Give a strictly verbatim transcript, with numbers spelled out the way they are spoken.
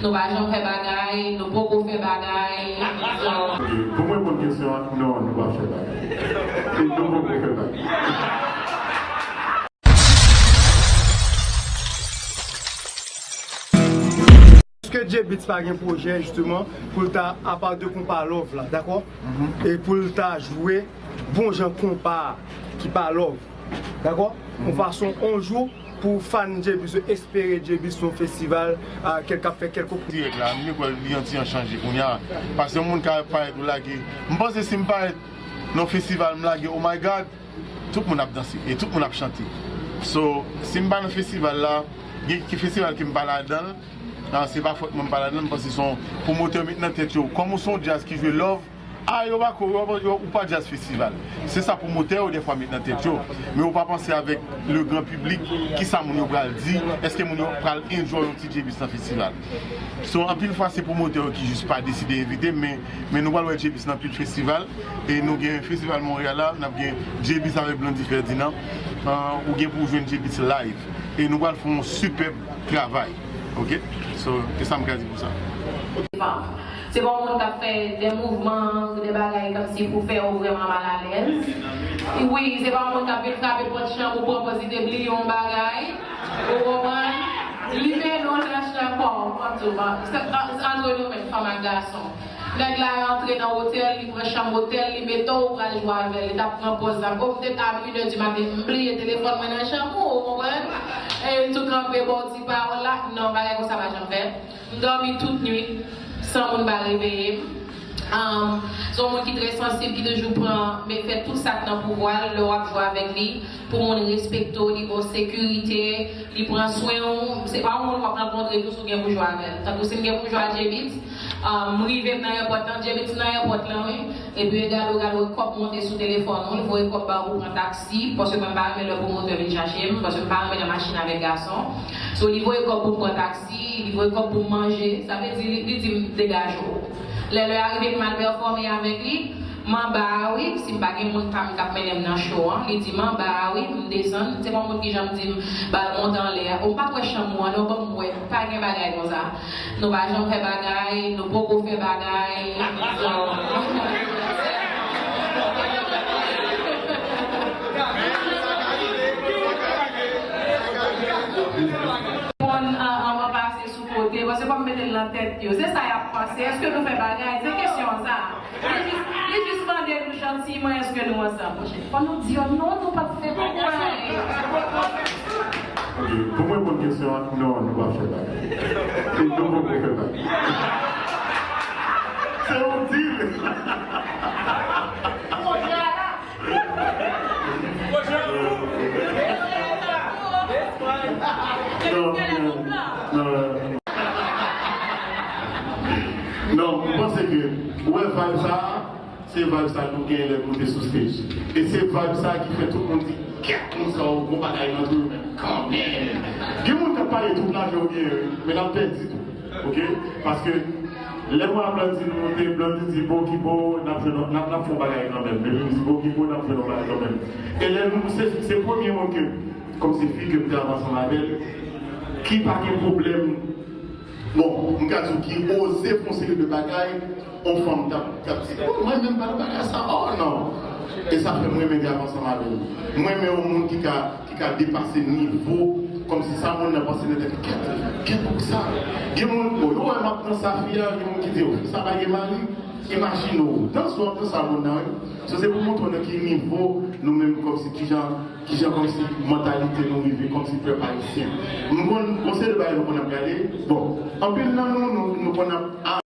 Nou pa janm fè bagay, nou poko fè bagay. So, Ok, pou m reponn kesyon an, non, nou pa fè bagay. E nou poko fè bagay. Èske J-Beatz pa gen pwojè, jisteman, pou l ta apa de konpa Love la, dakò? E pou l ta jwe bon jan konpa ki pa Love, dakò? Yon fason, yon jou, pou fan J-Beatz yo espere J-Beatz sou yon festival, ah, kèl k ap fè kèlkonk. Dirèk la, m kwè li an ti jan chanje kounye a. Paske yon moun ka parèt ou lage. M panse si m parèt nan yon festival, m lage Oh My God, tout moun ap danse e tout moun ap chante. So, si m pa nan festival la, gen ki festival ke m pa ladan l, ah, se pa fòt mwen m pa ladan l, m panse se yon pwomotè met nan tèt yo. Kòm ou se yon djaz ki jwe Love, ah, yo pa ko, yo, yo, ou pa djaz festival. Se sa pwomotè yo dèfwa met nan tèt yo. Men yo pa panse avèk le grand public, kisa moun yo pral di, èske moun yo pral enjoy yon ti J-Beatz nan festival. So, anpil fwa, se pwomotè yo ki jis pa deside envite m, men, men nou pral wè J-Beatz nan anpil festival. E nou gen festival Montréal la, n ap gen J-Beatz avèk Blondy Ferdinand. Ah, ou gen pou w jwenn J-Beatz live. E nou pral fè yon sipèb travay. Ok? So, e sa m ka di pou sa. Se pa yon moun k ap fè de mouvman, de bagay kòmsi pou fè w vrèman malalèz. Wi, se pa yon moun k ap vin frape pòt chanm ou pran pòz li te bliye yon bagay. Ou konprann? Li mennen w nan chanm, bon, mwen di w, bon, se, se antre nou menm, fanm ak gason. Nèg la rantre nan otèl, li pran chanm otèl, li mete w, ou pral jwe avè l. Li t ap pran pòz la. Bon, m te ta inè di maten, m bliye telefòn mwen nan chanm ou, ou konprann? E l tou kanpe ba w ti pawòl la. Non, bagay konsa pa janm fèt. M dòmi tout nwit san moun pa reveye m. Um, se yon moun ki trè sansib, ki toujou pran, men fè tout sa k nan pouvwa l lè w ap jwe avèk li, pou moun respekte w, li ba w sekirite, li pran swen w. Se pa yon moun w ap rankontre tou si w gen pou jwe avè l. Tankou si m gen pou m jwe ak J-Beatz, um, m rive m nan èpòt lan, J-Beatz nan èpòt lan, wi. Epi yo gade w, gade w, kòb monte sou telefòn ou, li voye kòb ba ou pou pran taksi, paske mwen m pa renmen lè pwomotè vin chache m, paske m pa renmen nan machin avèk gason. So, li voye kòb pou m pran taksi, li voye kòb pou m manje, sa vle di, li, li di m degaje w. Lè lè a rive m al pèfòme avèk li, m anba a wi, si m pa gen moun pa m k ap mennen m nan show an, li di m anba a wi, m desann, se pa yon moun ki janm di m ba l monte anlè a, ou m pa t wè chanm ou an non, ban m wè, pa gen bagay konsa. Nou pa janm fè bagay, nou poko fè bagay. So, konn an, an, an pase sou kote, paske fò m mete l nan tèt yo. Se sa y ap panse. Èske nou fè bagay? Se kesyon sa. Li jis, li jis mande nou jantiman, èske nou ansanm? Monchè, fò nou di yo non, nou p ap fè bagay. Ok, pou mwen reponn kesyon an, non, nou pa fè bagay. E nou poko fè bagay. Se yon deal. Non, non, non. Non, m panse ke, ou wè vibe sa a, se vibe sa nou genyen lè nou te sou stage. E se vibe sa ki fè tout moun di, "Kèt, moun sa yo gon bagay nan tèt yo, men kanmenm." Gen moun k ap pale tout lajan yo genyen, wi, men n ap pèdi tou. Ok? Paske lè mwen ak Blondy nou monte, Blondy di, "Bon, Kibo, n ap jwenn, n ap, n ap fè yon bagay kanmenm." Epi m di, "Bon, Kibo, n ap jwenn yon bagay kanmenm." E lè nou, se, se premye moun ke, kòmsi fi ke m te ap ansanm avè l, ki pa gen pwoblèm. Bon, m ka di w ki oze fè yon seri de bagay, yon fanm t ap, t ap di, "Oh, mwen menm pa nan bagay sa, oh non." E sa fè m renmen travay ansanm avè l. M renmen yon moun ki ka, ki ka depase nivo, kòmsi sa moun nan panse nan tèt li, kèt, kèt pou sa. Gen moun, bon, yo wè m ap nan sa fi a, gen moun ki di, "Oh, fi sa pa gen mari." Imajine w, dans w ap dans a moun nan, wi. So, se pou montre w nan ki nivo nou menm kòmsi, kijan, kijan kòmsi mantalite nou rive kòmsi pèp ayisyen. Nou konn, yon seri de bagay nou konn ap gade. Bon, anpil nan nou, nou, nou konn ap